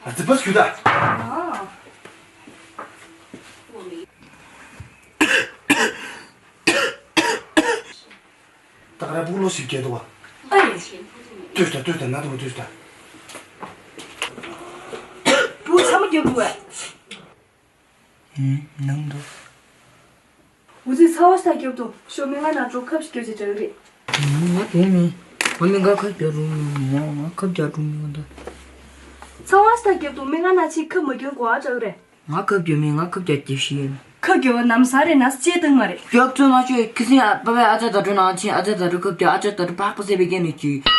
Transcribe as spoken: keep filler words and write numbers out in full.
ཨ་ཙི་པ་སུ་ད། ད་ག་ར་བུ་ལོ་ཞིག་སྐྱེས་འདུག་བ། ཨེ། ལྟོས་དང་ལྟོས་དང་ན་དུ་ལྟོས་དང་། བུ་ཚ་མོ་རྒྱབ་འདུག་བས། ཨུམ། ནང་དུ། འུ་ཚོས་ཚ་བ་ཞིག་རྒྱབ་དང་ཤོག་སྨན་ཁང་ནང་འགྲོ་ཁབ་ཞིག་རྒྱབ་ཅེས་བྱ་གི་རེད། ང་འགྲོ་མི། ང་མི་ང་ཁབ་རྒྱག་འགྲོ་མི། ང་ང་ཁབ་རྒྱག་འགྲོ་མི་ང་ད། ཚ་བ་ཞིག་རྒྱབ་དང་སྨན་ཁང་ནང་ཕྱིན་ཁབ་མ་གྱོན་གོ་ཨ་བྱ་གི་རེད། ང་ཁབ་རྒྱག་མི། ང་ཁབ་རྒྱག་རྒྱག་ཤི་ཡིན། ཁབ་རྒྱག་པ་ནམ་ས་རེད་ན་སྐྱེས་དང་མ་རེད། རྒྱག་ཚོད་མ་ཆོད་ཁི་སིང་ཨ་པ་པའི་ཨ་ཅག་ད་འགྲོ་ནང་ཕྱིན། ཨ་ཅག་ད་འགྲོ་ཁབ་རྒྱག་ཨ་ཅག་ད་འགྲོ་ཕག་པ་བཟས་པའི་རྐྱེན་ནས་ཀྱི།